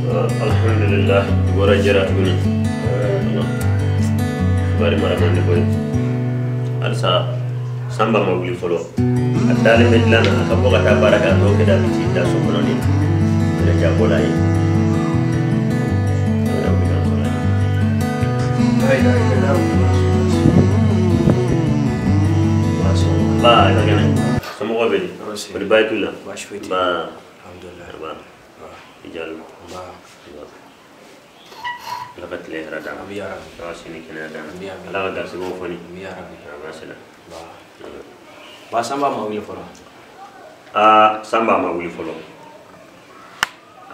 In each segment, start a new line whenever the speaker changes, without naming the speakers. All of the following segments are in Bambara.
Alhamdulillah, bɔra jɛra tuguni. Bari mara man di koyi. Halisa Sanba ma wuli fɔlɔ. A dalen bɛ dilan na, a ka bɔ ka taa baara kɛ, a tɔ kɛ da bi t'i da so kɔnɔ ni yɛrɛ jabɔ la ye. A bɛna wuli k'an sɔrɔ yan. Ba, i ka kɛnɛ. Somɔgɔw bɛ di? Kɔni baasi t'u la?
Baasi foyi tɛ.
Ba.
Alhamdulillah.
Ba. I jalo.
Ba.
Ala ka tile hɛrɛ d'an ma.
Ami ya Rabbi.
Ala ka sini kɛnɛya d'an ma.
Ami, ami.
Ala ka garisigɛw foni.
Ami ya Rabbi.
A baasi la.
Ba. Ba, Sanba ma wuli fɔlɔ.
Aa, Sanba ma wuli fɔlɔ.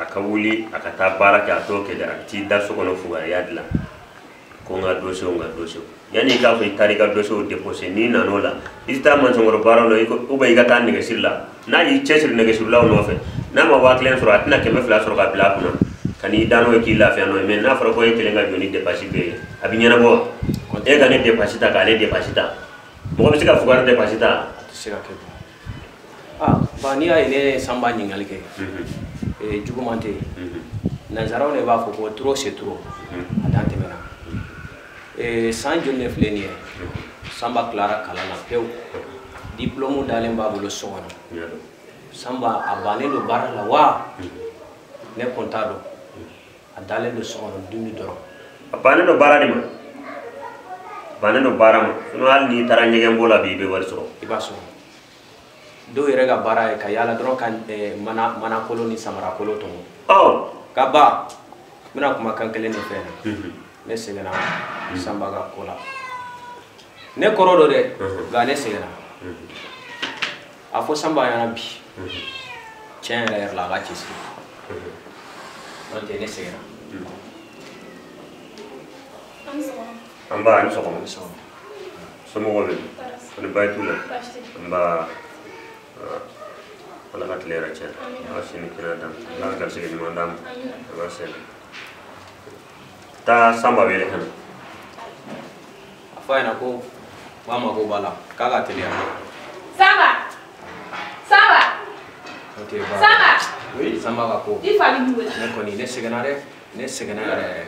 A ka wuli, a ka taa baara kɛ, a t'o kɛ dɛ, a bɛ t'i da so kɔnɔ fugariya dilan. Ko n ka dossier, n ka dossier. Yanni i k'a fɔ i taara i ka dossier déposé, n'i nan'o la, i tɛ taa maçon baara la, ou bien i ka taa nɛgɛsiri la. N'a y'i cɛsiri nɛgɛsirilaw nɔfɛ, n'a ma 5000 sɔrɔ, a tɛna 200 sɔrɔ ka bila a kunna. Ka n'i da n'o ye k'i lafiya n'o ye. Mais n'a fɔra ko e kelen ka jɔ ni dépense bɛɛ ye, a bɛ ɲɛnabɔ wa? E ka ne dépense ta k'ale dépense ta. Mɔgɔ bɛ se ka fugari dépense ta?
A tɛ se ka kɛ. Ah, ba, n'i y'a ye ne ye Sanba ɲininkali kɛ, juguman tɛ yen. Nanzaraw de b'a fɔ ko trop c'est trop. A dan tɛmɛna. San joli de filɛ nin ye? Sanba tilara kalan na pewu. Diplôme dalen b'a bolo so kɔnɔ. Sanba a bannen don baara la wa? Ne kɔni t'a dɔn. A dalen don so kɔnɔ dumuni dɔrɔn.
A bannen don baara de ma. A bannen don baara ma. Sinon hali n'i taara ɲɛgɛnbɔ la bi, i bɛ wari sɔrɔ.
I b'a sɔrɔ. Dɔw yɛrɛ ka baara ye ka yaala dɔrɔn ka manakolo ni samarakolo tɔmɔ. Ka ba, n bɛna kumakan kelen de fɛ yan. Ne sɛgɛnna Sanba ka ko la. Ne kɔrɔ don dɛ, nka ne sɛgɛnna. A fɔ Sanba ɲɛna bi, tiɲɛ yɛrɛ yɛrɛ la, a ka cɛsiri. N'o tɛ ne sɛgɛnna.
An ba, ni sɔgɔma. Somɔgɔw bɛ di? Kɔni baasi t'u la? An ba. Ala ka tile yɛrɛ tiɲɛ. Ala ka sini kɛnɛya d'an ma. Ala ka garisɛgɛ ɲuman d'an ma. Ala ka sɛnɛ. Taa Sanba wele ka na.
A fɔ a ɲɛna ko ba mako b'a la, k'a ka teliya.
Sanba! Sanba!
N'o tɛ ba.
Sanba!
Oui, Sanba ka ko.
I fa bɛ k'i wele.
Ne kɔni, ne sɛgɛnna dɛ. Ne sɛgɛnna yɛrɛ yɛrɛ.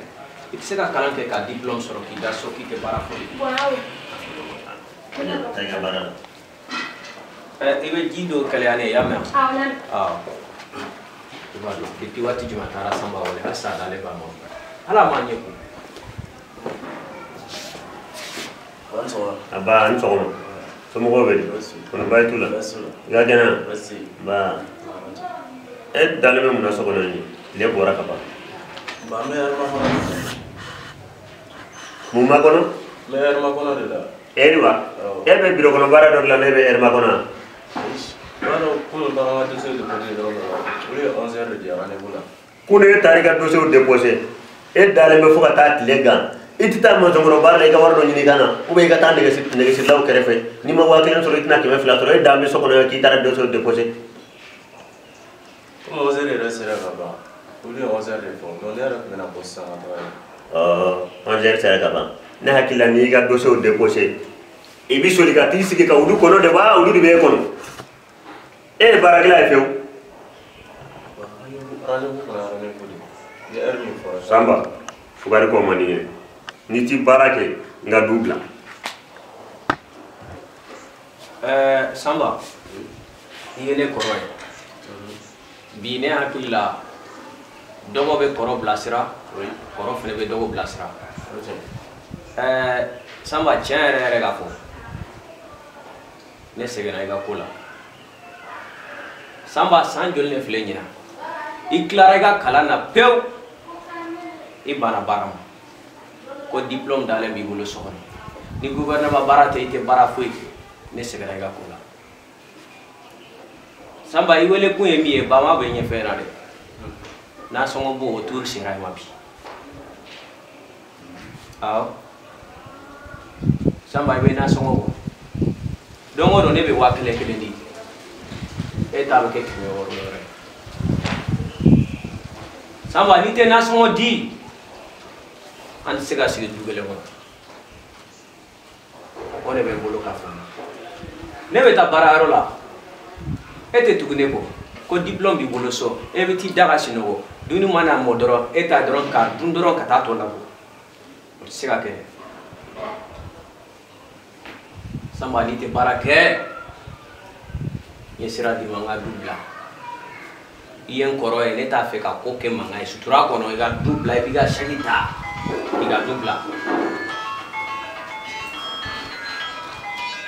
I tɛ se ka kalan kɛ ka diplôme sɔrɔ k'i da so k'i tɛ baara foyi.
Bonya o.
Taa i ka baara la.
I bɛ ji dɔ kɛlɛya ne ye, i y'a mɛn wa?
Awɔ, n y'a mɛn.
Awɔ. I b'a dɔn, depuis waati jumɛn a taara Sanba wele, halisa a dalen b'a ma. Hali a m'a ɲɛ ko.
A ba, ni sɔgɔma. Somɔgɔw bɛ di? Kɔni baasi t'u la? I ka kɛnɛ? Ba. E dalen bɛ mun na so kɔnɔ nin ye? Tile bɔra ka ban.
Ba, n bɛ hɛrɛ makɔnɔ de la.
Mun makɔnɔ?
N bɛ hɛrɛ makɔnɔ de la.
E wa?
Awɔ.
E bɛ biro kɔnɔ baara dɔ de la, ne bɛ hɛrɛ makɔnɔ wa?
I b'a dɔn kunun taara n ka dossier déposé yɔrɔ dɔ la, olu ye 11 heures de di yan rendez-vous la.
Kunun e taara i ka dossier déposé, e dalen bɛ fo ka taa tile gan. I tɛ taa maçon kɔrɔ baara la, i ka wari dɔ ɲini i ka na, ou bien i ka taa nɛgɛsirilaw kɛrɛfɛ. N'i ma 5000 sɔrɔ, i tɛna 200 sɔrɔ. E dalen bɛ so kɔnɔ yan k'i taara dossier déposé.
Komi 11 heures yɛrɛ sera ka ban, olu ye 11 heures de fɔ, donc ne yɛrɛ tun bɛna bɔ sisan ka taga yen.
11 heures sera ka ban. Ne hakili la n'i y'i ka dossier déposé, i bɛ soli ka t'i sigi ka olu kɔnɔ de wa, olu de b'e kɔnɔ. E ye baarakɛla ye fewu.
Rendez-vous fana rendez-vous de. Ni heure min fɔra.
Sanba, fugari kɔ man di n ye. N'i ti baara kɛ, n ka du bila.
Sanba, i ye ne kɔrɔ ye. Bi ne hakili la, dɔgɔ bɛ kɔrɔ bilasira, kɔrɔ fana bɛ dɔgɔ bilasira. Sanba, tiɲɛ yɛrɛ yɛrɛ k'a fɔ, ne sɛgɛnna i ka ko la. Sanba, san joli de filɛ ɲinan? I tilara i ka kalan na pewu, i banna baara ma. Ko diplôme dalen b'i bolo so kɔnɔ. Ni gouvernement baara tɛ, i tɛ baara foyi kɛ. Ne sɛgɛnna i ka ko la. Sanba, i wele kun ye min ye, ba ma bɛ ɲɛfɛ na dɛ. Nasɔngɔ bɔ o tour sera i ma bi. Awɔ. Sanba, i bɛ nasɔngɔ bɔ. Don o don ne bɛ 1000 kelen di. E ta bɛ kɛ 600 yɛrɛ. Sanba, n'i tɛ nasɔngɔ di, an tɛ se ka sigi du kelen kɔnɔ. O de bɛ n bolo k'a fɔ. Ne bɛ taa baarayɔrɔ la, e tɛ tugu ne kɔ. Ko diplôme b'i bolo so, e bɛ t'i da ka sunɔgɔ. Dumuni mana mɔ dɔrɔn e t'a dɔrɔn k'a dun dɔrɔn ka taa tɔ labɔ. O tɛ se ka kɛ. Sanba n'i tɛ baara kɛ, n ye sira d'i ma n ka du bila. I ye n kɔrɔ ye, ne t'a fɛ ka ko kɛ mankan ye. Sutura kɔnɔ i ka du bila, i b'i ka saki ta, i ka du bila.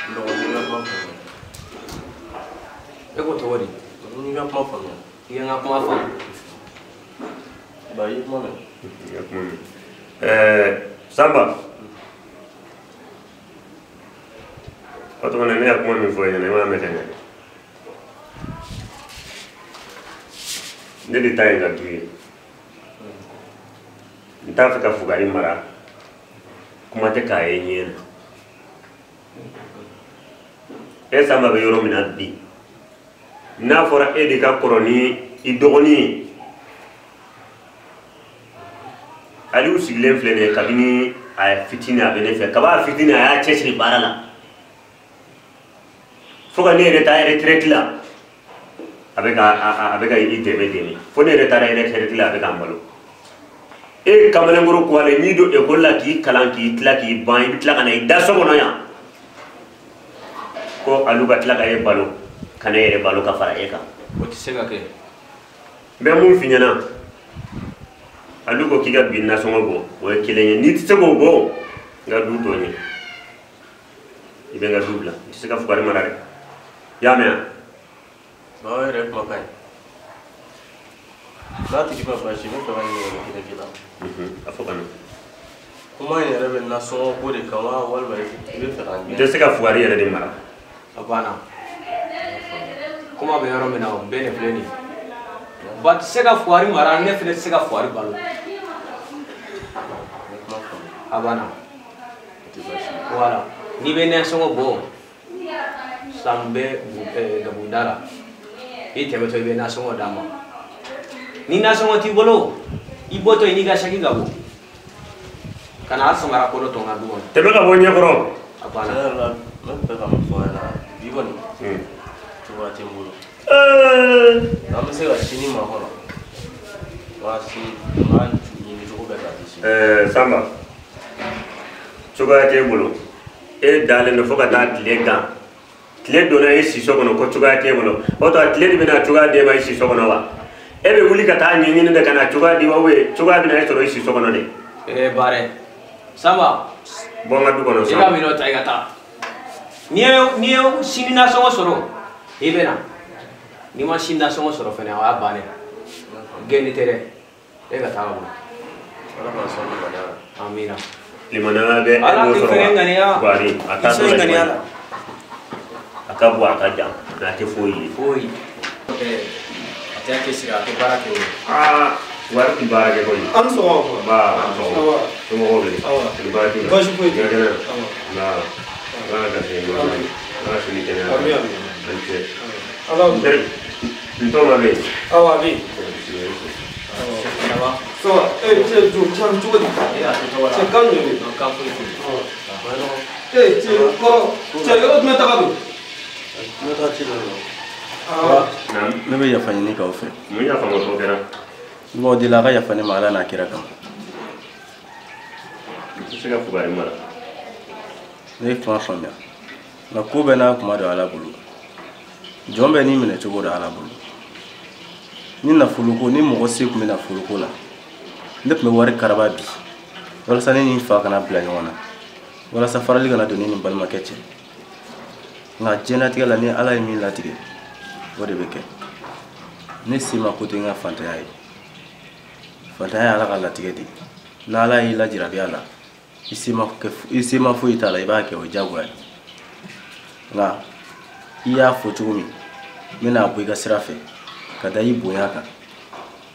N dɔgɔnin, n ka kuma faamuya.
E ko cogo di?
N ka kuma faamuya.
I ye n ka kuma faamu.
Ba, i ye kuma mɛn.
I ye kuma mɛn. Sanba. O tuma na ne y'a kuma min fɔ e ɲɛna, i m'a mɛn ka ɲɛ. Ne de ta ye n ka du ye. N t'a fɛ ka fugari mara, kuma tɛ k'a ye ɲɛ na. E Sanba bɛ yɔrɔ min na bi, n'a fɔra e de ka kɔrɔ ni i dɔgɔnin ye, Aliyu sigilen filɛ nin ye kabini a fitinin a bɛ ne fɛ, kab'a fitinin a y'a cɛsiri baara la fo ka ne yɛrɛ taa retraite la, a bɛ ka i dɛmɛ fo ne yɛrɛ taara retraite la, a bɛ k'an balo. E kamalenkɔrɔ kuwalen n'i don ekɔli la k'i kalan k'i tila k'i ban, i bɛ tila ka na i da so kɔnɔ yan ko Aliyu ka tila ka e balo ka ne yɛrɛ balo ka fara e kan.
O tɛ se ka kɛ.
N bɛ mun f'i ɲɛna, Aliyu ko k'i ka bi nasɔngɔ bɔ, o ye kelen ye. N'i tɛ se k'o bɔ, n ka du tɔ ɲɛ, i bɛ n ka du bila. I tɛ se ka fugari mara dɛ. I y'a mɛn wa?
Ba, o yɛrɛ kuma ka ɲi. N'a tigi ma baasi, n bɛ fɛ ka ɲininkali kelen k'i la.
A fɔ ka na.
Kuma in yɛrɛ bɛ nasɔngɔ ko de kan wa, walima i bɛ fɛ ka n gɛn?
I tɛ se ka fugari yɛrɛ de mara.
A banna. Kuma bɛ yɔrɔ min na, o bɛɛ de filɛ nin ye. Ba tɛ se ka fugari mara, ne fana tɛ se ka fugari balo. A banna. Voilà. N'i bɛ nasɔngɔ bɔ, san bɛ gabunda la, i tɛmɛtɔ i bɛ nasɔngɔ d'a ma. Ni nasɔngɔ t'i bolo, i bɔtɔ i n'i ka saki ka bɔ. Ka na samara kɔrɔ tɔ n ka du kɔnɔ.
Tɛmɛ ka bɔ ɲɛkɔrɔ.
A banna.
Tiɲɛ yɛrɛ la, n bɛ fɛ ka min fɔ aw ɲɛna bi kɔni, cogoya tɛ n bolo. An bɛ se ka sini makɔnɔ. N b'a sini, n b'a ɲini cogo bɛɛ k'a di sini.
Sanba, cogoya t'e bolo. E dalen don fo ka taa tile gan. Tile donna e si so kɔnɔ ko cogoya t'e bolo. O tuma tile de bɛna cogoya d'e ma i si so kɔnɔ wa? E bɛ wuli ka taa ɲɛɲini de ka na cogoya di wa, ou cogoya bɛna e sɔrɔ i si so kɔnɔ de?
Bare, Sanba.
Bɔ n ka du kɔnɔ
I ka minɛnw ta i ka taa. N'i ye sini nasɔngɔ sɔrɔ, i bɛ na. N'i ma sini nasɔngɔ sɔrɔ fɛnɛ, o y'a bannen. Gɛnni tɛ dɛ. E ka taa ka bɔ.
Ala k'an sɔn limaniya la.
Amina.
Limaniya bɛ e
Ala
b'o
k'i
sɔrɔ
fɛnɛ
wa?
ŋaniya.
Fugari, a t'a
I sɔn
sɔrɔ
ŋaniya la.
A ka bɔ a ka jan, mɛ a tɛ foyi ye.
Foyi. A tɛ cɛsiri, a tɛ baara kɛ o ye.
Aa, wari tɛ baara kɛ koyi.
An ni sɔgɔma.
Ba, an sɔgɔma. Somɔgɔw bɛ di?
Awɔ.
Ni baara t'u la?
Baasi foyi tɛ.
I ka kɛnɛ?
Awɔ.
Nba, Ala ka garisɛgɛ ɲuman d'an ma. Ala ka sini kɛnɛya.
Ami, ami.
A ni ce.
Ala
N teri, n tɔgɔ bɛ yen.
Awɔ, a bɛ yen.
Ça va?
Ça va. Cɛ jo, cɛ cogo di?
E y'a to tɔgɔ la.
Cɛ kan jumɛn bɛ yen?
Non, kan foyi tɛ yen.
Cɛ kɔrɔ, cɛ yɔrɔ jumɛn taga don?
N bɛ taa ci dɔ la.
Aa.
Ne bɛ yafa ɲini k'aw fɛ.
Mun yafa ma ko kɛra?
N b'aw deli a ka yafa ne ma Ala n'a kira kama.
I tɛ se ka fugari mara.
Ne ye kuma faamuya. Nka ko bɛɛ n'a kuma don Ala bolo. Jɔn bɛɛ n'i minɛ cogo don Ala bolo. Ni nafoloko, ni mɔgɔ se tun bɛ nafoloko la, ne tun bɛ wari karaba bi walasa ne ni n fa kana bila ɲɔgɔn na, walasa farali kana don ne ni n balimakɛ cɛ. Nka diɲɛlatigɛ la, ni Ala ye min latigɛ, o de bɛ kɛ. Ne se ma ko to n ka fantanya ye. Fantanya ye Ala ka latigɛ de ye. N'Ala y'i lajarabi a la, i se ma foyi t'a la, i b'a kɛ, o ye diyagoya ye. Nka i y'a fɔ cogo min, n bɛna bɔ i ka sira fɛ ka da i bonya kan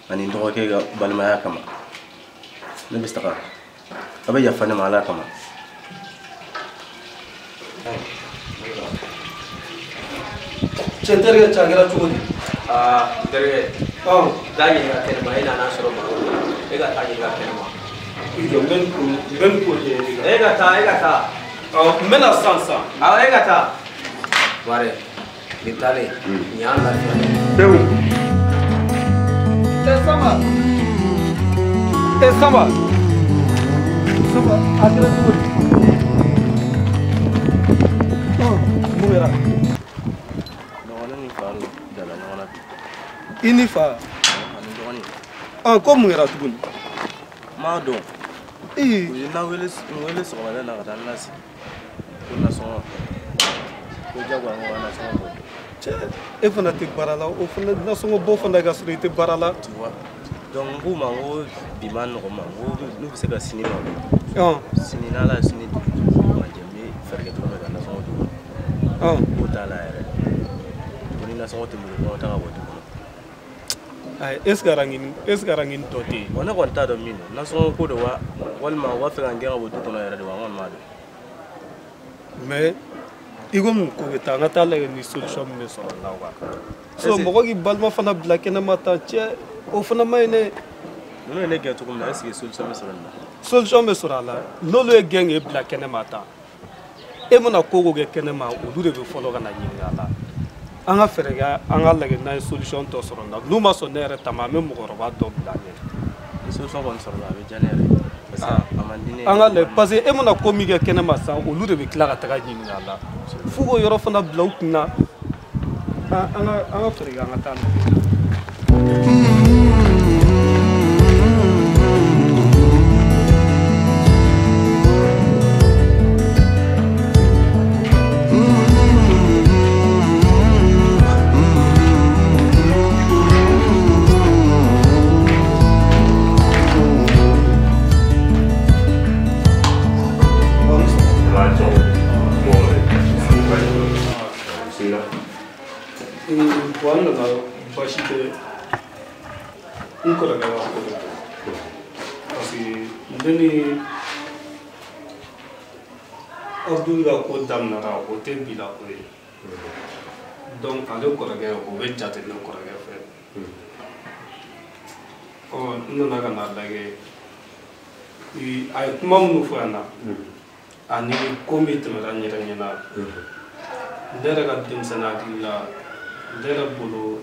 ani n dɔgɔkɛ ka balimaya kama. Ne bɛ taga. A bɛ yafa ne ma Ala kama.
Cɛ n terikɛ, cɛ a kɛra cogo di?
Aa, n terikɛ.
Ɔn.
Taa ɲininka kɛnɛma, e nana sɔrɔ baro la. E ka taa ɲininka kɛnɛma.
I jɔ, n bɛ nin ko, n bɛ nin ko ɲɛɲini.
E ka taa, e ka taa.
Awɔ, n bɛ na sisan sisan.
Awɔ, e ka taa. Bare, nin taalen, nin y'an lafiya.
Pewu.
Cɛ Sanba. Samba. Samba, a kɛra cogo di? Mun kɛra?
Dɔgɔnin ni fa dala ɲɔgɔn na bi.
I ni fa?
Ani dɔgɔnin.
Ko mun kɛra tuguni?
N m'a dɔn. U ye n wele sɔgɔmada in na ka taa n lasigi. Ko nasɔngɔ. Ko jagoya n ko ka nasɔngɔ bɔ.
Cɛ, e fana tɛ baara la, o fana nasɔngɔ bɔ fana ka sɔrɔ i tɛ baara la.
Tu vois. Donc n k'u ma n ko bi ma nɔgɔn ma, n ko n'u bɛ se ka sini ma. Sini n'Ala ye sini dugu ma jɛ, n bɛ fɛɛrɛ kɛ cogo min ka nasɔngɔ d'u ma. K'o t'a la yɛrɛ. Ko ni nasɔngɔ tɛ n bolo ko n ka taa ka bɔ du kɔnɔ.
Ayi, est ce que arangini dɔ tɛ yen?
Bon, ne kɔni t'a dɔn min don. Nasɔngɔ ko don wa, walima u b'a fɛ ka n gɛn ka bɔ du kɔnɔ yɛrɛ de wa, n kɔni m'a dɔn.
Mais i ko mun ko bɛ taa, an ka taa lajɛ ni solution min bɛ sɔrɔ a la wa. So mɔgɔ k'i balima fana bila kɛnɛma tan cɛ, o fana ma ɲi dɛ.
Ninnu ye ne gɛn cogo min na, est ce que solution bɛ sɔrɔ nin na?
Solution bɛ sɔrɔ a la. N'olu ye gɛn k'e bila kɛnɛma tan, e mana ko o ko kɛ kɛnɛma, olu de bɛ fɔlɔ ka na ɲininka a la. An ka fɛɛrɛ kɛ, an ka lajɛ n'an ye solution dɔ sɔrɔ nin na. N'u ma sɔn ne yɛrɛ ta ma, an bɛ mɔgɔkɔrɔba dɔ bila ɲɛ.
Ni solution kɔni sɔrɔla, a bɛ diya ne yɛrɛ ye. Parce que a man di ne ye.
An ka lajɛ, parce que e mana ko min kɛ kɛnɛma sisan, olu de bɛ tila ka taga ɲininka a la. F'u k'o yɔrɔ fana bila u kun na. An ka fɛɛrɛ kɛ, an ka taa lajɛ. Bon, n nana baasi tɛ n kɔrɔkɛ ka ko de don, parce que ne ni Abdul ka ko daminɛra, o tɛ bi la ko ye. Donc ale kɔrɔkɛ, o bɛ jate ne kɔrɔkɛ fɛ. Ɔ n nana ka na lajɛ, a ye kuma minnu fɔ yan na, ani ko min tɛmɛra n yɛrɛ ɲɛna, ne yɛrɛ ka denmisɛnnin hakili la, ne yɛrɛ bolo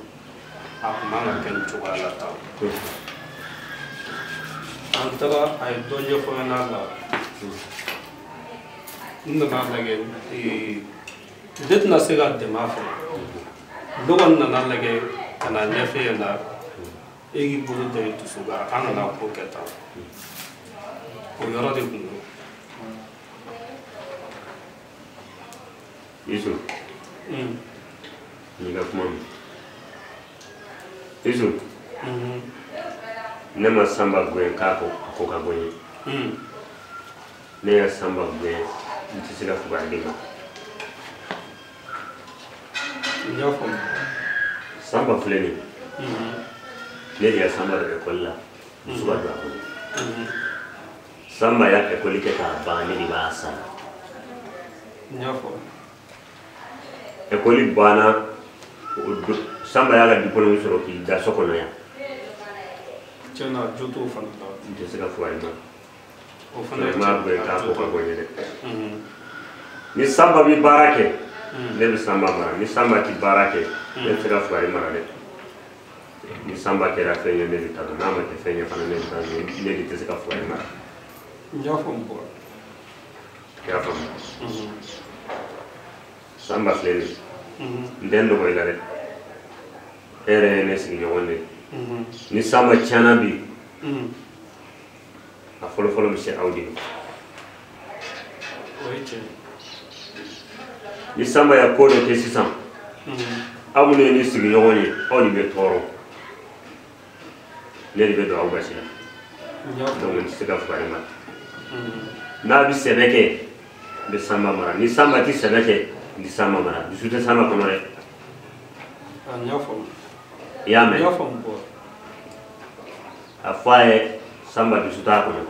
a kun man ka kɛ nin cogoya la tan. An taara, a ye dɔ ɲɛfɔ n ɲɛna a la. N nana lajɛ, ne tɛna se ka dɛmɛ a fɛ. Ne kɔni nana lajɛ ka na ɲɛfɔ e ɲɛna, e k'i bolo da i dusu kan, an kana ko kɛ tan. O yɔrɔ de kun don.
Yusuf. N'i ka kuma mɛn. Yusuf. Ne ma Sanba gɛn k'a ko ka bɔ n ye. Ne ya Sanba gɛn, n tɛ se ka fugari den ma.
N y'a faamu.
Sanba filɛ nin ye. Ne de ya Sanba don ekɔli la, dusu ka don a kɔnɔ. Sanba y'a ekɔli kɛ k'a ban, ne de b'a sara.
N y'a faamu.
Ekɔli banna, Sanba y'a ka diplôme sɔrɔ k'i da so kɔnɔ yan.
Tiɲɛ na, jo t'o fana la.
N tɛ se ka fugari ma.
O fana ye
tiɲɛ. N m'a gɛn k'a ko ka bɔ n ye dɛ. Ni Sanba bɛ baara kɛ, ne bɛ Sanba mara. Ni Sanba tɛ baara kɛ, ne tɛ se ka fugari mara dɛ. Ni Sanba kɛra fɛn ye, ne bɛ taa dɔn. N'a ma kɛ fɛn ye fana, ne bɛ taa dɔn. Ne de tɛ se ka fugari mara.
N y'a faamu bɔ.
I y'a faamu? Sanba filɛ nin ye. N tɛ n dɔgɔ i la dɛ. E yɛrɛ ye ne sigiɲɔgɔn de ye. Ni Sanba tiɲɛna bi, a fɔlɔfɔlɔ bɛ se aw de ma.
O ye tiɲɛ ye.
Ni Sanba ye ko dɔ kɛ sisan, aw minnu ye ne sigiɲɔgɔn ye, aw de bɛ tɔɔrɔ. Ne de bɛ don aw gasi la. Donc n tɛ se ka fugari mara. N'a bɛ sɛbɛ kɛ, n bɛ Sanba mara. Ni Sanba tɛ sɛbɛ kɛ, n tɛ Sanba mara. Dusu tɛ Sanba kɔnɔ dɛ.
N y'a faamu.
I y'a mɛn?
N y'a faamu bɔ.
A fɔ a ye Sanba dusu t'a kɔnɔ.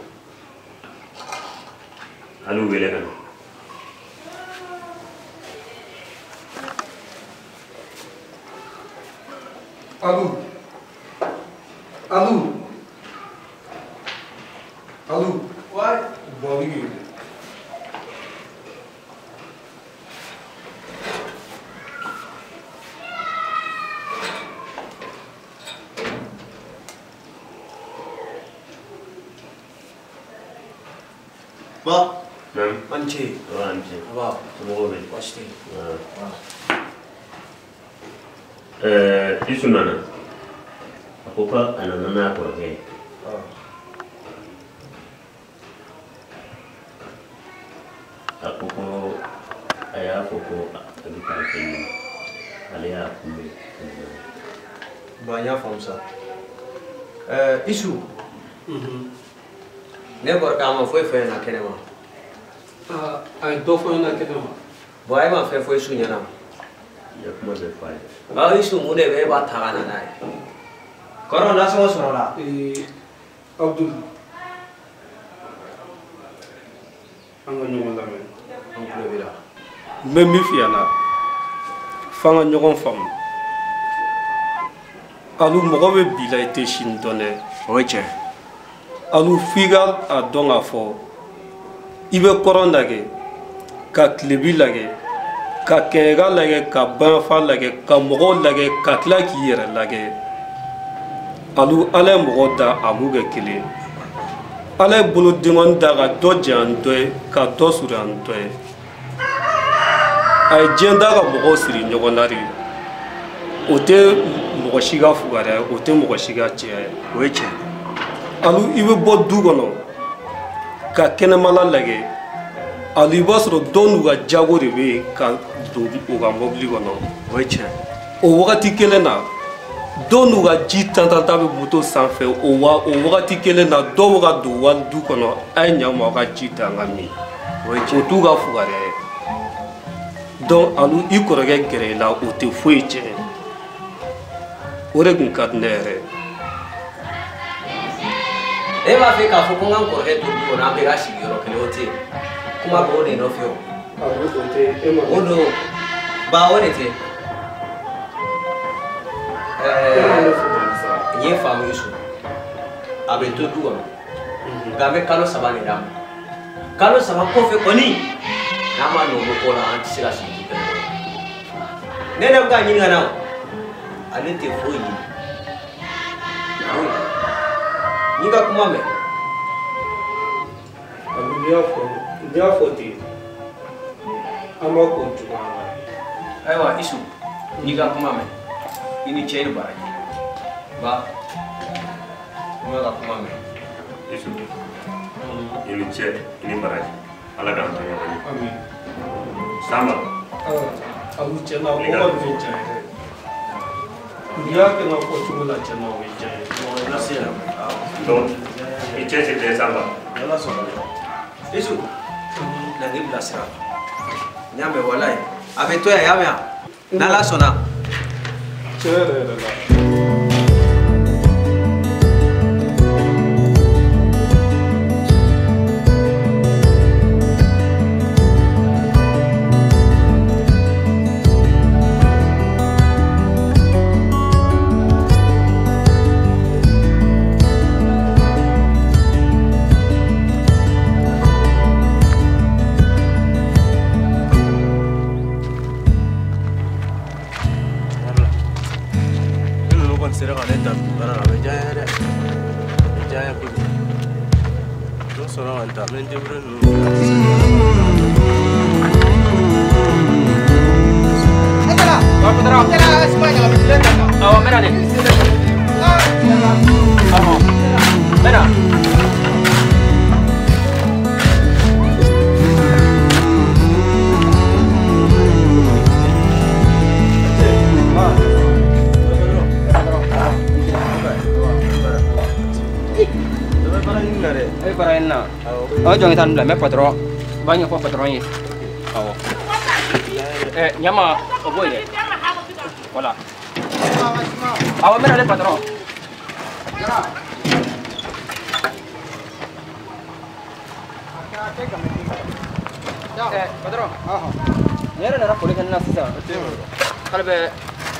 Hali u wele ka na.
Alu. Alu. Alu. Ouais. Bon, oui.
Ba.
Naamu.
An ce.
Wa an ce.
Ba.
Somɔgɔw bɛ?
Baasi tɛ
yen. Isu nana. A ko k'a nana n'a kɔrɔkɛ ye. A ko ko a y'a fɔ ko a bɛ taa fɛn ɲini. Ale y'a kunbɛn.
Bon, n y'a faamu sa. Isu. Ne kɔrɔkɛ a ma foyi fɔ ɲɛna kɛnɛma.
A ye dɔ fɔ ɲɛna kɛnɛma.
Bon, e ma fɛn fɔ Isu ɲɛna.
N ye kuma bɛɛ fɔ a ye.
Nka Isu mun de bɛ e b'a ta ka na n'a ye? Kɔrɔ nasɔngɔ sɔrɔla.
Abdul, an ka ɲɔgɔn lamɛn.
An tulo b'i la.
N bɛ min f'i ɲɛna, f'an ka ɲɔgɔn faamu. Alu mɔgɔ bɛ bi la i tɛ sini dɔn dɛ.
O ye tiɲɛ.
Alu f'i ka a dɔn k'a fɔ i bɛ kɔrɔn lajɛ, ka tilebi lajɛ, ka kɛɲɛka lajɛ, ka bayanfan lajɛ, ka mɔgɔw lajɛ, ka tila k'i yɛrɛ lajɛ. Alu Ala ye mɔgɔw da a m'u kɛ kelen ye. Ala ye bolodenkɔni da ka dɔ janya ni dɔ ye, ka dɔ surunya ni dɔ ye. A ye diɲɛ da ka mɔgɔw siri ɲɔgɔn na de. O tɛ mɔgɔ si ka fugariya ye, o tɛ mɔgɔ si ka cɛya ye.
O ye tiɲɛ.
Alu i bɛ bɔ du kɔnɔ ka kɛnɛmala lajɛ, alu i b'a sɔrɔ dɔw n'u ka jago de bɛ yen ka don u ka mɔbili kɔnɔ.
O ye tiɲɛ.
O wagati kelen na, dɔw n'u ka ji tantanta bɛ moto sanfɛ, o wagati kelen na dɔw bɛ ka don wali du kɔnɔ, a ye ɲa ma aw ka ji ta an ka min.
O ye tiɲɛ.
O t'u ka fugariya ye. Donc alu i kɔrɔkɛ gɛrɛ i la, o tɛ foyi tiɲɛ. O de tun ka di ne yɛrɛ ye.
E b'a fɛ k'a fɔ ko n ka n kɔrɔkɛ to du kɔnɔ an bɛɛ ka sigi yɔrɔ kelen, o tɛ yen. Kuma bɛ o de nɔfɛ o.
Awɔ, o tɛ e ma.
O don ba o de tɛ. N ye faamu Isu. A bɛ to du kɔnɔ. Nka n bɛ kalo 3 de d'a ma. Kalo 3 kɔfɛ kɔni, n'a ma nɔ bɔ ko la, an tɛ se ka sigi du kelen kɔnɔ. Ne yɛrɛ bɛ k'a ɲini ka na o. Ale tɛ foyi ɲini. Foyi. N'i ka kuma mɛn.
Alu n'i y'a fɔ ten, an b'a k'o cogoya la.
Ayiwa Isu, n'i ka kuma mɛn, i ni cɛ ni baraji. Ba, n bɛ ka kuma mɛn.
Isu, i ni cɛ, i ni baraji. Ala k'an to ɲɔgɔn ye.
Amin.
Sanba.
Alu tiɲɛ na o kɔni bɛ diya n ye dɛ. N'i y'a kɛ n ka fɔcogo la tiɲɛ na o bɛ diya n ye.
Merci.
Donc, i cɛsiri Sanba.
Ala sɔnna.
Isu, na k'i bilasira. N y'a mɛn walayi. A bɛ to yan, y'a mɛn wa? N'Ala sɔnna.
Tiɲɛ yɛrɛ yɛrɛ la.
Aw jɔn ka taa nin bila n bɛ patɔrɔn n b'a ɲɛfɔ patɔrɔn ye awɔ ɲama o b'o ye dɛ wala awɔ n bɛ na ne patɔrɔn. Patɔrɔn nin yɛrɛ nana foli kɛ ne na sisan k'ale bɛ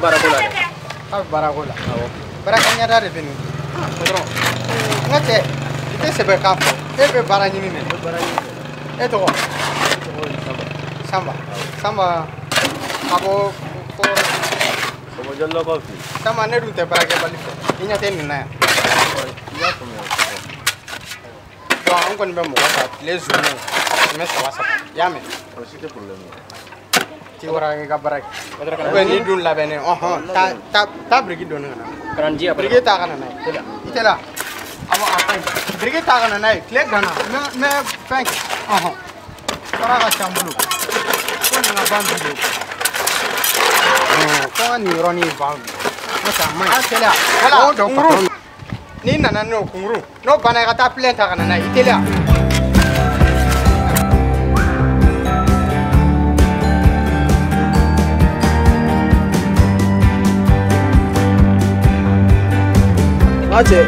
baarako la dɛ.
K'a bɛ baarako la.
Awɔ.
Baarakɛ ɲɛda de bɛ nin.
Patɔrɔn.
N ka cɛ i tɛ sɛbɛ kan fɔ. E bɛ baara ɲini de. E tɔgɔ? Sanba. Sanba ka bɔ fɔlɔ.
Ka bɔ Jalilakaw fɛ yen.
Sanba ne dun tɛ baarakɛbali fɛ. I ɲɛ tɛ nin na yan.
I y'a faamuya.
Bon An kɔni bɛ mɔgɔ ta tile zunnen 300 i y'a mɛn.
O si tɛ problème ye.
Ti wara i ka baara kɛ. Ou bien n'i dun labɛnnen ɔhɔn taa biriki dɔɔni ka na.
Ka na di yan.
Biriki ta ka na n'a ye. I tɛ la. Awɔ a ka ɲi. Biriki ta ka na n'a ye tile ganna n bɛ fɛn kɛ ɔhɔn. Baara ka ca n bolo. Ko nin ka ban bi de. Ko n ka nin yɔrɔnin ban bi. N'o tɛ a man ɲi. A teliya. Wala kunguru. N'i nana n'o kunguru n'o banna i ka taa pilɛn ta ka na n'a ye i teliya.
Nka cɛ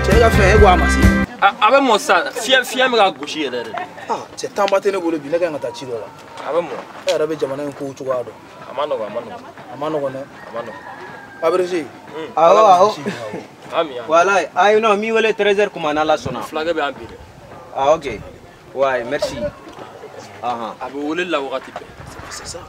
cɛ ka fɛn e ko a ma se.
A bɛ mɔ sisan fiɲɛ bɛ ka gosi yɛrɛ de.
Cɛ tanba tɛ ne bolo bi ne ka kan ka taa ci dɔ la.
A bɛ mɔ.
E yɛrɛ bɛ jamana in kow cogoya dɔn.
A ma nɔgɔn a ma nɔgɔn.
A ma nɔgɔn dɛ.
A ma nɔgɔn.
Abrégé.
Awɔ awɔ.
Ami.
Voilà, ayi non mi wele 13h kuma n'Ala sɔnna.
Fulakɛ bɛ yan bi dɛ.
Ah ok. Ouais, merci. Ahan.
A bɛ wele la wagati bɛɛ.
C'est ça.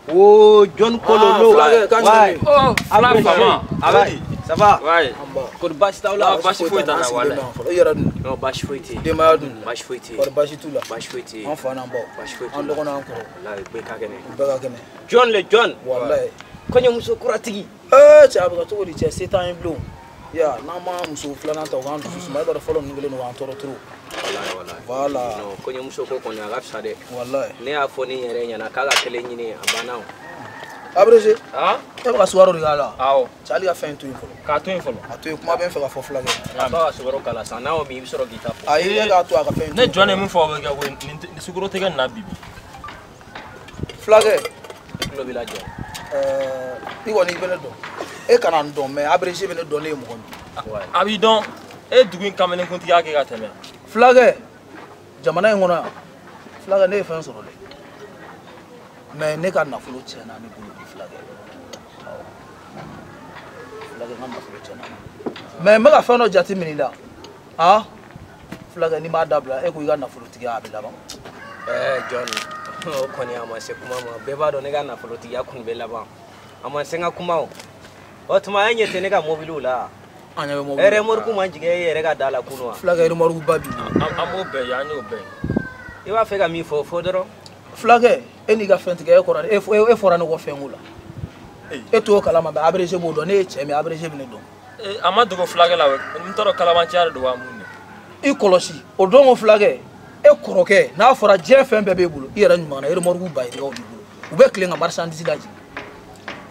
Oh, John Kololo.
Ah, fulakɛ kan jumɛn?
Oh, fula fama.
A bɛ ça va?
Ouais.
Kɔni baasi t'aw la?
Baasi foyi t'an na walayi.
E yɛrɛ dun?
Non, baasi foyi tɛ yen.
Denbaya dun?
Baasi foyi tɛ yen.
Kɔni baasi t'u la?
Baasi foyi tɛ yen.
An fa n'an baw.
Baasi foyi t'u la.
An dɔgɔ n'an kɔrɔ.
Walayi, bɛɛ ka kɛnɛ.
Bɛɛ ka kɛnɛ.
John le John.
Walayi.
Kɔɲɔmuso kuratigi.
Ee cɛ a bɛ kɛ cogo di cɛ se t'an ye bilen. Ya n'an ma muso filanan ta o k'an dusu suma e b'a dɔn fɔlɔ ninnu kɛlen don k'an tɔɔrɔ trop.
Walayi walayi.
Voilà.
Non, kɔɲɔmuso ko kɔni a ka fisa dɛ.
Walayi.
Ne y'a fɔ ne yɛrɛ ɲɛna k'a ka kelen ɲini a banna o.
Abrégé.
Ah?
E bɛ ka sukaro de k'a la.
Awɔ.
Cɛ hali ka fɛn to yen fɔlɔ.
K'a to yen fɔlɔ.
A to yen kuma bɛ n fɛ ka fɔ fulakɛ.
A b'a ka sukaro k'a la sisan n'a y'o min i bɛ sɔrɔ k'i ta fɔ.
Ayi e k'a to a ka fɛn to yen.
Ne jɔn de ye min fɔ o bɛ kɛ koyi nin sukaro tɛ kɛ nin na bi.
Fulakɛ.
Ne tulo b'i la jɔ.
I kɔni i bɛ ne dɔn. E kana n dɔn mais abrégé bɛ ne dɔn ne ye mɔgɔ min.
A b'i dɔn e ye dugu in kamalenkuntigiya kɛ ka tɛmɛ.
Fulakɛ jamana in kɔnɔ yan fulakɛ ne ye fɛn sɔrɔ dɛ. Mais ne ka nafolo tiɲɛna ne bolo bi fulakɛ. Awɔ. Fulakɛ n ka nafolo tiɲɛna. Mais n bɛ ka fɛn dɔ jate minɛ i la. Han? Fulakɛ n'i m'a dabila e ko i ka nafolotigiya a bɛ laban.
John o kɔni a ma se kuma ma bɛɛ b'a dɔn ne ka nafolotigiya kɔni bɛ laban. A ma se n ka kuma o. O tuma e ɲɛ tɛ ne ka mobiliw la.
An ɲɛ bɛ mobili la.
Remorque ma jigin e yɛrɛ ka da la kunun wa?
Fulakɛ remorque ba b'i bolo.
An b'o bɛɛ ye an y'o bɛɛ ye.
I b'a fɛ ka min fɔ o fɔ dɔrɔn.
Fulakɛ e n'i ka fɛntigiya e kɔrɔ e fɔra ne kɔ fɛnko la. E t'o kalama mais abrégé b'o dɔn ne ye cɛ min ye abrégé bɛ ne dɔn.
A ma dogo fulakɛ la n t'a dɔn kalabanciya de don wa mun de.
I kɔlɔsi o don ko fulakɛ e kɔrɔkɛ n'a fɔra diɲɛ fɛn bɛɛ b'e bolo i yɛrɛ ɲuman na remorque ba yirikaw b'i bolo u bɛ tilen ka marchandise lajigin.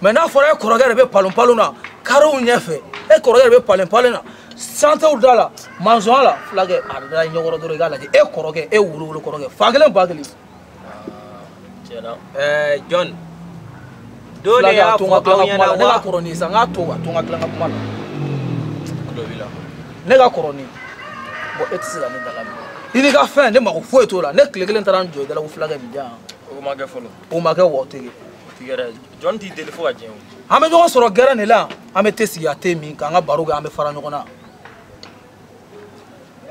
Mais n'a fɔra e kɔrɔkɛ de bɛ palon palon na karew ɲɛfɛ e kɔrɔkɛ de bɛ palon palon na santew da la manzɔnya la fulakɛ a da i ɲɛkɔrɔ dɔrɔn i k'a lajɛ e kɔrɔkɛ e wolo kɔrɔkɛ fa kelen ba kelen.
John don de y'a fɔ aw ɲɛna wa.
Ne ka kɔrɔ ni sisan n k'a to a to n ka tila n ka kuma la. Ne ka kɔrɔ ni bon e tɛ se ka ne dala minɛ i n'i ka fɛn ne mako foyi t'o la ne tile kelen taara n jɔ i da la ko fulakɛ nin diyan.
O ma kɛ fɔlɔ.
O ma kɛ wa o tɛ kɛ.
O tɛ kɛ dɛ John t'i deli fo ka diɲɛ wuli.
An bɛ ɲɔgɔn sɔrɔ gɛrɛn de la an bɛ te sigi a te min k'an ka baro kɛ an bɛ fara ɲɔgɔn na.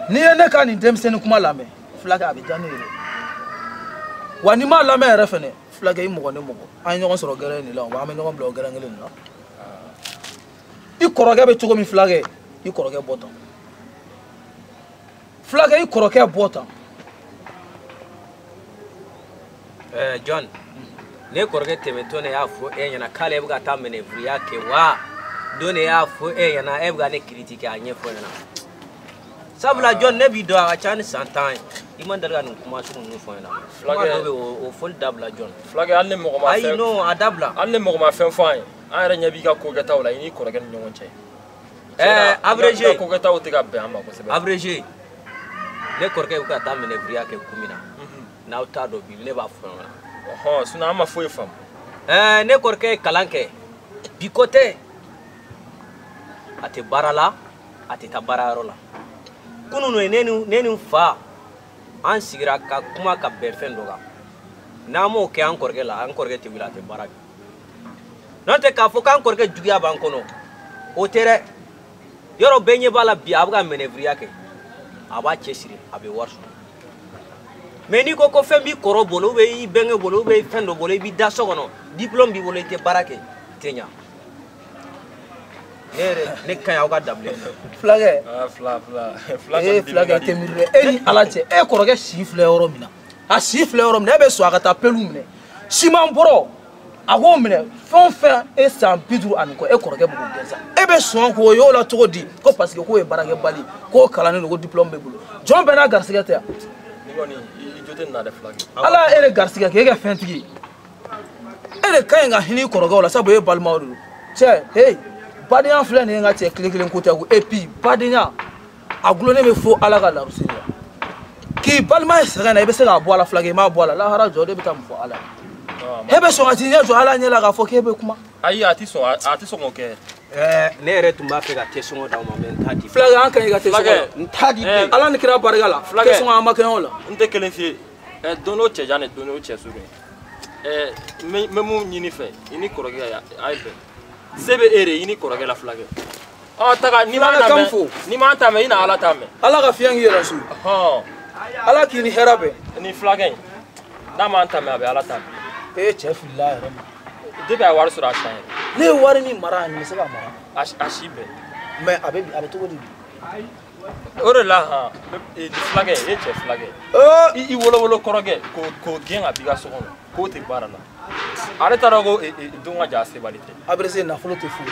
N'i ye ne ka nin denmisɛnnin kuma lamɛn fulakɛ a bɛ diya ne ye dɛ. Wa n'i m'a lamɛn yɛrɛ fɛnɛ fulakɛ i mɔgɔ ne mɔgɔ an ye ɲɔgɔn sɔrɔ gɛrɛn de la wa an bɛ ɲɔgɔn bila o gɛrɛn kelen de la. I kɔrɔkɛ bɛ cogo min fulakɛ i kɔrɔkɛ bɔ tan. Fulakɛ i kɔrɔkɛ bɔ tan.
John ne kɔrɔkɛ tɛmɛtɔ ne y'a fɔ e ɲɛna k'ale bɛ ka taa manœuvre kɛ wa don ne y'a fɔ e ɲɛna e bɛ ka ne critiquer a ɲɛfɔ ɲɛna. Sabula John ne b'i dɔn a ka ca ni san 10 ye i ma deli ka nin kuma sugu ninnu fɔ n ɲɛna. Kuma dɔw bɛ yen o fɔli dabila John.
Fulakɛ hali ni mɔgɔ ma fɛn.
Ayi non a dabila.
Hali ni mɔgɔ ma fɛn fɔ an ye an yɛrɛ ɲɛ b'i ka ko kɛtaw la i n'i kɔrɔkɛ ni ɲɔgɔn cɛ.
Abrégé.
I ka ko kɛtaw tɛ ka bɛn an ma kosɛbɛ.
Abrégé ne kɔrɔkɛ bɛ ka taa manœuvre kɛ kun min na n'aw t'a dɔn bi ne b'a fɔ ɲɛna.
Ɔhɔn sinon an ma foyi faamu.
Ne kɔrɔkɛ ye kalan kɛ bi ko tɛ a tɛ baara la a tɛ taa baarayɔrɔ la. Kunun ne ni n fa an sigira ka kuma ka bɛn fɛn dɔ kan n'an m'o kɛ an kɔrɔkɛ la an kɔrɔkɛ tɛ wuli a tɛ baara kɛ n'o tɛ k'a fɔ k'an kɔrɔkɛ juguya b'an kɔnɔ o tɛ dɛ yɔrɔ bɛɛ ɲɛ b'a la bi a bɛ ka manœuvre kɛ a b'a cɛsiri a bɛ wari sɔrɔ mais n'i ko ko fɛn b'i kɔrɔ bolo ou bien i bɛnkɛ bolo ou bien fɛn dɔ bolo i b'i da so kɔnɔ diplôme b'i bolo i tɛ baara kɛ i tɛ ɲa.
Ne yɛrɛ ne ka ɲi aw ka dabilen na.
Fulakɛ.
Aa fila.
E fulakɛ tɛ miiri dɛ. E ni Ala cɛ, e kɔrɔkɛ si filɛ yɔrɔ min na. A si filɛ yɔrɔ min na, e bɛ sɔn a ka taa pelu minɛ. Siman bɔrɔ a k'o minɛ fɛn o fɛn e san 50 ani kɔ e kɔrɔkɛ b'o gɛn sa. E bɛ sɔn k'o y'o la cogo di? Ko parce que k'o ye baarakɛbali, k'o kalannen don, ko diplôme b'e bolo. Jɔn bɛɛ n'a garisigɛ tɛ yan.
Ni kɔni i jo tɛ nin na dɛ fulakɛ.
Ala e de garisigɛ k'e kɛ fɛntigi ye. E de ka ɲi ka hinɛ i kɔrɔkɛw la sabu e balimaw de don. Cɛ hey badenya filɛ nin ye n ka cɛ tile kelen ko tɛ ko et puis badenya a gulonnen bɛ fo Ala ka larusi de la. K'i balima ye sɛgɛn na i bɛ se k'a bɔ a la fulakɛ i m'a bɔ a la lahara jɔ de bɛ taa mun fɔ Ala ye. E bɛ sɔn ka t'i ɲɛ jɔ Ala ɲɛ la k'a fɔ k'e bɛ kuma.
Ayi a tɛ sɔn k'o kɛ.
Ne yɛrɛ tun b'a fɛ ka tesɔngɔ d'aw ma mais n t'a di.
Fulakɛ an ka ɲi ka tesɔngɔ la.
N t'a di bilen.
Ala ni kira barika la. Tesɔngɔ an ma kɛnɛ o la.
N tɛ kelen f'i ye. Don dɔ cɛ jan de don dɔ cɛ surun. N bɛ mun ɲini fɛ i ni kɔrɔkɛ a ye bɛn. Se bɛ e de i ni kɔrɔkɛ la fulakɛ. Ɔ taga n'i m'a ta mɛn n'i m'a ta mɛn i na Ala ta mɛn.
Ala ka fiɲɛ k'i yɛrɛ su. Ala k'i ni hɛrɛ bɛn.
Ni fulakɛ in n'a m'an ta mɛn a bɛ Ala ta mɛn.
E cɛ filila a yɛrɛ ma.
Depuis a ye wari sɔrɔ a san yɛrɛ.
Ne ye wari min mara a nin bɛ se ka mara.
A si bɛɛ.
Mais a bɛ cogo di bi?
O de la han fulakɛ e cɛ fulakɛ. I wolowolo kɔrɔkɛ k'o gɛn ka b'i ka so kɔnɔ k'o tɛ baara la. Ale taara ko don ka jan sebali tɛ.
Abrese nafolo tɛ foyi.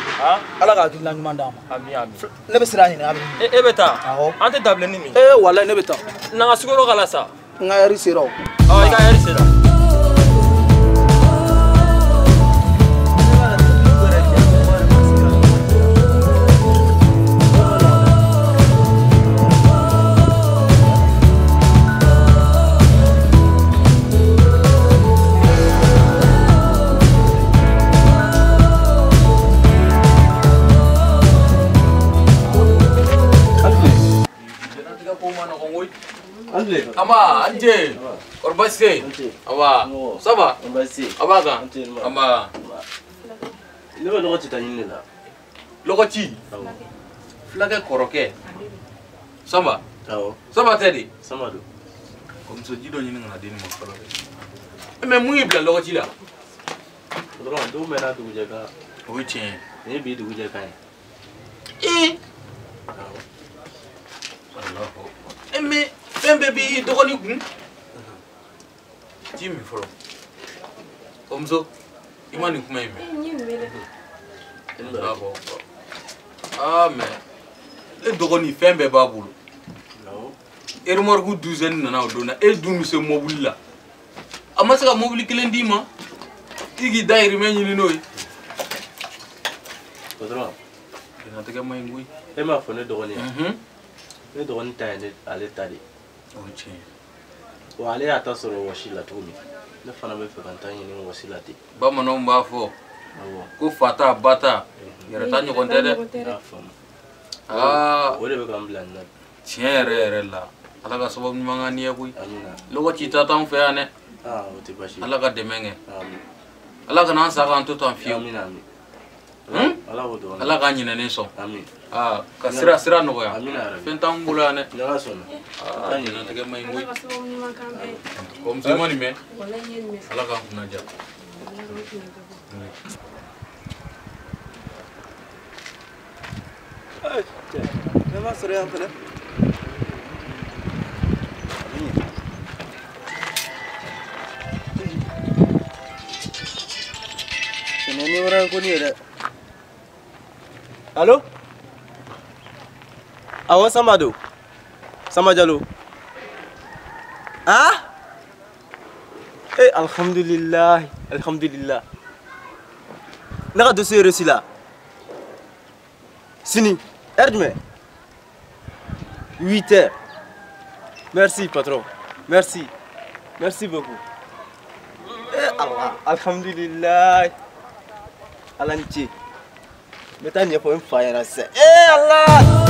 Ala ka hakilina ɲuman d'an ma.
Ami ami.
Ne bɛ sira ɲini a bɛ.
E bɛ taa.
Awɔ.
An tɛ dabilenni min.
Ee walayi ne bɛ taa.
Na ka sukaro k'a la sa.
N ka ɛri sera o.
Ɔ i ka ɛri sera.
Amba, anje, orbase, amba, ça va, amba kan, amba.
Ne bɛ lɔgɔ ci ta ɲini de la.
Lɔgɔ ci? Fulakɛ kɔrɔkɛ. Samba.
Awɔ.
Samba tɛ de?
Samba don.
Kɔmuso ji dɔ ɲini ka na di nin ma fɔlɔ dɛ. Mais mun y'i bila lɔgɔ ci la?
Patron, don bɛɛ n'a dugujɛ kan.
O ye tiɲɛ ye.
Nin ye bi dugujɛ kan ye.
Ee.
Awɔ.
Alahu akbar. Mais fɛn bɛɛ b'i dɔgɔnin kun. Ji min fɔlɔ. Kɔmuso, i ma nin kuma in mɛn.
N ye nin mɛn dɛ.
Alahu akbar. Ah mais e dɔgɔnin fɛn bɛɛ b'a bolo. Remorque douzaine nana o don na e dun bɛ se mobili la. A ma se ka mobili kelen d'i ma. I k'i dahirimɛ ɲini n'o ye.
Patron.
Diɲɛlatigɛ man ɲi koyi.
E m'a fɔ ne dɔgɔnin ye. Ne dɔgɔnin ta ye ne ale ta de ye.
O ye tiɲɛ ye.
Wa ale y'a ta sɔrɔ wɔsi la cogo min ne fana bɛ fɛ ka n ta ɲini wɔsi la ten.
Bamananw b'a fɔ ko fa ta ba ta yɛrɛ ta ɲɔgɔn tɛ dɛ.
N y'a faamu.
Aa
o de bɛ ka n bila nin na.
Tiɲɛ yɛrɛ yɛrɛ la Ala ka sababu ɲuman k'an ni ye koyi.
Amina.
Lɔgɔ ci ta t'anw fɛ yan dɛ.
Aa o tɛ baasi ye.
Ala ka dɛmɛ kɛ.
Amin.
Ala kana an sa k'an to tan fiyewu.
Amina amin. Ala k'o dɔgɔnin.
Ala k'an ɲinɛnen sɔn.
Amin.
Aa ka sira nɔgɔya.
Amina yarabi.
Fɛn t'anw bolo yan dɛ.
Ni Ala sɔnna.
Aa ɲinɛtigɛ man ɲi koyi.
Ala ka sababu ɲuman k'an bɛɛ ye.
Kɔmuso i ma nin mɛn?
Walayi n ye nin mɛn.
Ala k'an kunna diya.
Ala k'an kunna diya.
Ne ma sɔrɔ yan fɛnɛ. Nin ye wɛrɛ ko nin ye dɛ.
Allo? Awɔ Samba don. Samba Jalo. Ah? Eh alhamdulillah, alhamdulillah. Ne ka dossier reçu la. Sini, heure jumɛn? 8 heures. Merci patron. Merci. Merci beaucoup. Eh Allah, alhamdulillah. Ala ni ce. N bɛ taa ɲɛfɔ n fa ɲɛna sisan. Eh Allah!